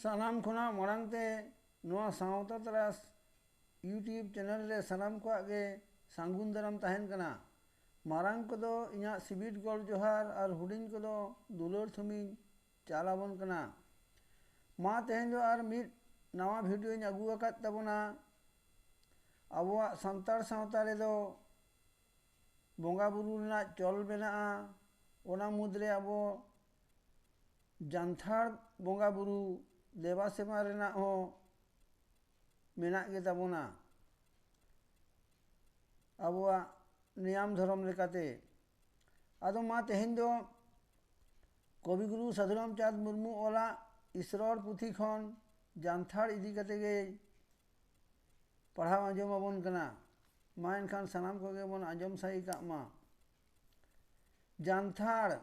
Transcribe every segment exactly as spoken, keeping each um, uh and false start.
ᱥᱟᱱᱟᱢ ᱠᱷᱚᱱᱟᱜ ᱢᱟᱲᱟᱝ ᱛᱮ ᱱᱚᱣᱟ ᱥᱟᱶᱛᱟ ᱛᱟᱨᱟᱥ YouTube ᱪᱮᱱᱮᱞ ᱨᱮ ᱥᱟᱱᱟᱢ ᱠᱚᱣᱟᱜ ᱜᱮ ᱥᱟᱹᱜᱩᱱ ᱫᱟᱨᱟᱢ ᱛᱟᱦᱮᱱ ᱠᱟᱱᱟ᱾ ᱢᱟᱨᱟᱝ ᱠᱚᱫᱚ ᱤᱧᱟᱹᱜ ᱥᱤᱵᱤᱨ ᱜᱚᱰ ᱡᱚᱦᱟᱨ ᱟᱨ ᱦᱩᱰᱤᱧ ᱠᱚᱫᱚ ᱫᱩᱞᱟᱹᱲ ᱛᱷᱩᱢᱤᱧ ᱪᱟᱞ ᱟᱵᱚᱱ ᱠᱟᱱᱟ᱾ ᱢᱟ ᱛᱮᱦᱮᱧ ᱫᱚ ᱟᱨ ᱢᱤᱫ ᱱᱟᱣᱟ ᱵᱷᱤᱰᱤᱭᱳᱧ ᱟᱹᱜᱩ ᱟᱠᱟᱫ ᱛᱟᱵᱚᱱᱟ᱾ ᱟᱵᱚᱣᱟᱜ ᱥᱟᱱᱛᱟᱲ ᱥᱟᱶᱛᱟ ᱨᱮᱫᱚ ᱵᱚᱸᱜᱟ ᱵᱩᱨᱩ ᱨᱮᱱᱟᱜ ᱪᱚᱞ ᱢᱮᱱᱟᱜᱼᱟ᱾ ᱚᱱᱟ ᱢᱩᱫᱽᱨᱮ ᱟᱵᱚ ᱡᱟᱱᱛᱷᱟᱲ ᱵᱚᱸᱜᱟ ᱵᱩᱨᱩ ᱫᱮᱵᱟ ᱥᱮᱵᱟ ᱨᱮᱱᱟᱜ ᱦᱚᱸ ᱢᱮᱱᱟᱜ ᱜᱮ ᱛᱟᱵᱚᱱᱟ ᱟᱵᱚᱣᱟᱜ ᱱᱤᱭᱟᱢ ᱫᱷᱚᱨᱚᱢ ᱞᱮᱠᱟᱛᱮ᱾ ᱟᱫᱚ ᱢᱟ ᱛᱮᱦᱮᱧ ᱫᱚ ᱠᱚᱵᱤᱜᱩᱨᱩ ᱥᱟᱹᱫᱷᱩ ᱨᱟᱢᱪᱟᱸᱫᱽ ᱢᱩᱨᱢᱩ ᱚᱞᱟᱜ ᱤᱥᱨᱚᱨ ᱯᱩᱛᱷᱤ ᱠᱷᱚᱱ ᱡᱟᱱᱛᱷᱟᱲ ᱤᱫᱤ ᱠᱟᱛᱮ ᱜᱮ ᱯᱟᱲᱦᱟᱣ ᱟᱸᱡᱚᱢ ᱟᱵᱚᱱ ᱠᱟᱱᱟ᱾ ᱢᱟ ᱮᱱᱠᱷᱟᱱ ᱥᱟᱱᱟᱢ ᱠᱚᱜᱮ ᱵᱚᱱ ᱟᱸᱡᱚᱢ ᱥᱟᱹᱦᱤ ᱠᱟᱜ ᱢᱟ᱾ ᱡᱟᱱᱛᱷᱟᱲ,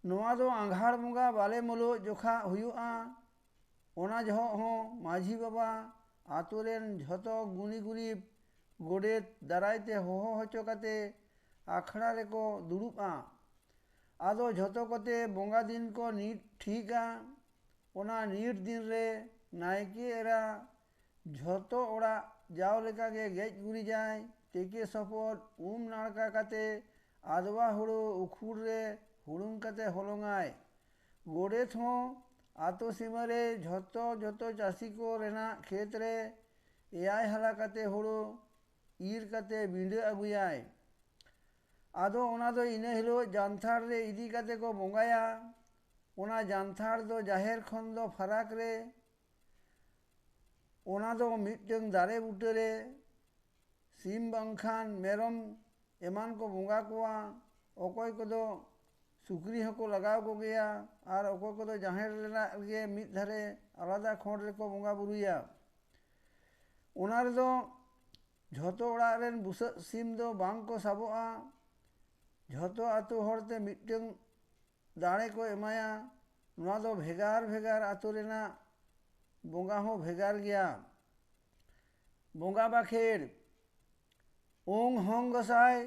ᱱᱚᱣᱟ ᱫᱚ ᱟᱸᱜᱷᱟᱲ ᱵᱚᱸᱜᱟ ᱵᱟᱞᱮ ᱢᱩᱞᱩᱜ ᱡᱚᱠᱷᱟ ᱦᱩᱭᱩᱜᱼᱟ᱾ ᱚᱱᱟ ᱡᱚᱦᱚᱜ ᱦᱚᱸ ᱢᱟᱹᱡᱷᱤ ᱵᱟᱵᱟ, ᱟᱛᱳ ᱨᱮᱱ ᱡᱷᱚᱛᱚ ᱜᱩᱱᱤ ᱜᱩᱨᱤᱵ, ᱜᱚᱰᱮᱛ ᱫᱟᱨᱟᱭ ᱛᱮ ᱦᱚᱦᱚ ᱦᱚᱪᱚ ᱠᱟᱛᱮ ᱟᱠᱷᱲᱟ ᱨᱮᱠᱚ ᱫᱩᱲᱩᱵᱼᱟ᱾ ᱟᱫᱚ ᱡᱷᱚᱛᱚ ᱠᱚᱛᱮ ᱵᱚᱸᱜᱟ ᱫᱤᱱ ᱠᱚ ᱱᱤᱛ ᱴᱷᱤᱠᱟ᱾ ᱚᱱᱟ ᱱᱤᱨ ᱫᱤᱱ ᱨᱮ ᱱᱟᱭᱠᱮ ᱮᱨᱟ ᱡᱷᱚᱛᱚ ᱚᱲᱟᱜ ᱡᱟᱣ ᱞᱮᱠᱟᱜᱮ ᱜᱮᱡ ᱜᱩᱨᱤᱡᱟᱭ᱾ ᱛᱮᱠᱮ ᱥᱚᱯᱚᱫ ᱩᱢ ᱱᱟᱲᱠᱟ ᱠᱟᱛᱮ ᱟᱫᱣᱟ ᱦᱩᱲᱩ ᱩᱠᱷᱩᱲ ᱨᱮ ᱦᱩᱲᱩᱝ ᱠᱟᱛᱮ ᱦᱚᱞᱚᱝᱟᱭ᱾ ᱜᱚᱰᱮᱛ ᱦᱚᱸ ᱟᱛᱳ ᱥᱤᱢᱟᱹ ᱨᱮ ᱡᱷᱚᱛᱚ ᱡᱷᱚᱛᱚ ᱪᱟᱹᱥᱤ ᱠᱚ ᱨᱮᱱᱟᱜ ᱠᱷᱮᱛ ᱨᱮ ᱮᱭᱟᱭ ᱦᱟᱞᱟ ᱠᱟᱛᱮ ᱦᱩᱲᱩ ᱤᱨ ᱠᱟᱛᱮ ᱵᱤᱸᱰᱟᱹ ᱟᱹᱜᱩᱭᱟᱭ᱾ ᱟᱫᱚ ᱚᱱᱟ ᱫᱚ ᱤᱱᱟᱹ ᱦᱤᱞᱳᱜ ᱡᱟᱱᱛᱷᱟᱲ ᱨᱮ ᱤᱫᱤ ᱠᱟᱛᱮ ᱠᱚ ᱵᱚᱸᱜᱟᱭᱟ᱾ ᱚᱱᱟ ᱡᱟᱱᱛᱷᱟᱲ ᱫᱚ ᱡᱟᱦᱮᱨ ᱠᱷᱚᱱ ᱫᱚ ᱯᱷᱟᱨᱟᱠ ᱨᱮ, ᱚᱱᱟ ᱫᱚ ᱢᱤᱫᱴᱟᱹᱝ ᱫᱟᱨᱮ ᱵᱩᱴᱟᱹᱨᱮ ᱥᱤᱢ ᱵᱟᱝᱠᱷᱟᱱ ᱢᱮᱨᱚᱢ ᱮᱢᱟᱱ ᱠᱚ ᱵᱚᱸᱜᱟ ᱠᱚᱣᱟ᱾ ᱚᱠᱚᱭ ᱠᱚᱫᱚ ᱥᱩᱠᱨᱤ ᱦᱚᱸᱠᱚ ᱞᱟᱜᱟᱣ ᱠᱚᱜᱮᱭᱟ, ᱟᱨ ᱚᱠᱚᱭ ᱠᱚᱫᱚ ᱡᱟᱦᱮᱨ ᱨᱮᱱᱟᱜ ᱜᱮ ᱢᱤᱫ ᱫᱷᱟᱨᱮ ᱟᱞᱟᱫᱟ ᱠᱷᱚᱸᱰ ᱨᱮᱠᱚ ᱵᱚᱸᱜᱟ ᱵᱩᱨᱩᱭᱟ᱾ ᱚᱱᱟ ᱨᱮᱫᱚ ᱡᱷᱚᱛᱚ ᱚᱲᱟᱜ ᱨᱮᱱ ᱵᱩᱥᱟᱹᱜ ᱥᱤᱢ ᱫᱚ ᱵᱟᱝ ᱠᱚ ᱥᱟᱵᱚᱜᱼᱟ᱾ ᱡᱷᱚᱛᱚ ᱟᱹᱛᱩ ᱦᱚᱲ ᱛᱮ ᱢᱤᱫᱴᱟᱹᱝ ᱫᱟᱲᱮ ᱠᱚ ᱮᱢᱟᱭᱟ᱾ ᱱᱚᱣᱟ ᱫᱚ ᱵᱷᱮᱜᱟᱨ ᱵᱷᱮᱜᱟᱨ ᱟᱹᱛᱩ ᱨᱮᱱᱟᱜ ᱵᱚᱸᱜᱟ ᱦᱚᱸ ᱵᱷᱮᱜᱟᱨ ᱜᱮᱭᱟ᱾ ᱵᱚᱸᱜᱟ ᱵᱟᱠᱷᱮᱲ, ᱳᱝ ᱦᱚᱝ ᱜᱚᱸᱥᱟᱭ,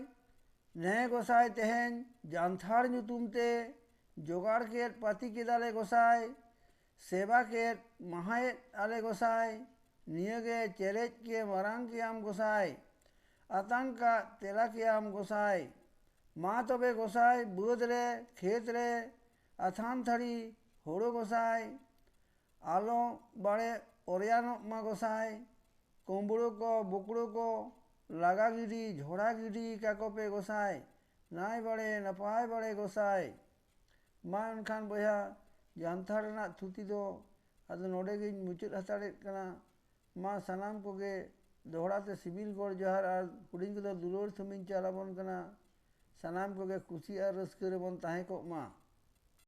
ᱱᱮ ᱜᱚᱸᱥᱟᱭ ᱛᱮᱦᱮᱧ ᱡᱟᱱᱛᱷᱟᱲ ᱧᱩᱛᱩᱢ ᱛᱮ ᱡᱚᱜᱟᱲ ᱠᱮᱫ ᱯᱟᱹᱛᱤ ᱠᱮᱫᱟᱞᱮ ᱜᱚᱸᱥᱟᱭ, ᱥᱮᱵᱟ ᱠᱮᱫ ᱢᱟᱦᱟᱭᱮᱫ ᱟᱞᱮ ᱜᱚᱸᱥᱟᱭ, ᱱᱤᱭᱟᱹᱜᱮ ᱪᱮᱨᱮᱡ ᱜᱮ ᱢᱟᱨᱟᱝ ᱠᱮᱭᱟᱢ ᱜᱚᱸᱥᱟᱭ, ᱟᱛᱟᱝ ᱠᱟᱜ ᱛᱮᱞᱟ ᱠᱮᱭᱟᱢ ᱜᱚᱸᱥᱟᱭ᱾ ᱢᱟ ᱛᱚᱵᱮ ᱜᱚᱸᱥᱟᱭ, ᱵᱟᱹᱫᱽ ᱨᱮ ᱠᱷᱮᱛ ᱨᱮ ᱟᱛᱷᱟᱱ ᱛᱷᱟᱹᱲᱤ ᱦᱳᱲᱳ ᱜᱚᱸᱥᱟᱭ, ᱟᱞᱚ ᱵᱟᱲᱮ ᱚᱨᱭᱟᱱᱚᱜ ᱢᱟ ᱜᱚᱸᱥᱟᱭ᱾ ᱠᱩᱢᱵᱽᱲᱩ ᱠᱚ ᱵᱩᱠᱲᱩ ᱠᱚ ᱞᱟᱜᱟ ᱜᱤᱰᱤ ᱡᱷᱚᱲᱟ ᱜᱤᱰᱤ ᱠᱟᱠᱚ ᱯᱮ ᱜᱚᱸᱥᱟᱭ, ᱱᱟᱭ ᱵᱟᱲᱮ ᱱᱟᱯᱟᱭ ᱵᱟᱲᱮ ᱜᱚᱸᱥᱟᱭ᱾ ᱢᱟ ᱮᱱᱠᱷᱟᱱ ᱵᱚᱭᱦᱟ, ᱡᱟᱱᱛᱷᱟᱲ ᱨᱮᱱᱟᱜ ᱛᱷᱩᱛᱤ ᱫᱚ ᱟᱫᱚ ᱱᱚᱰᱮ ᱜᱤᱧ ᱢᱩᱪᱟᱹᱫ ᱦᱟᱛᱟᱲᱮᱫ ᱠᱟᱱᱟ᱾ ᱢᱟ ᱥᱟᱱᱟᱢ ᱠᱚᱜᱮ ᱫᱚᱦᱲᱟ ᱛᱮ ᱥᱤᱵᱤᱞ ᱜᱚᱰ ᱡᱚᱦᱟᱨ ᱟᱨ ᱦᱩᱰᱤᱧ ᱠᱚᱫᱚ ᱫᱩᱞᱟᱹᱲ ᱛᱷᱩᱢᱤᱧ ᱪᱟᱞ ᱟᱵᱚᱱ ᱠᱟᱱᱟ᱾ ᱥᱟᱱᱟᱢ ᱠᱚᱜᱮ ᱠᱩᱥᱤ ᱟᱨ ᱨᱟᱹᱥᱠᱟᱹ ᱨᱮᱵᱚᱱ ᱛᱟᱦᱮᱸ ᱠᱚᱜ ᱢᱟ᱾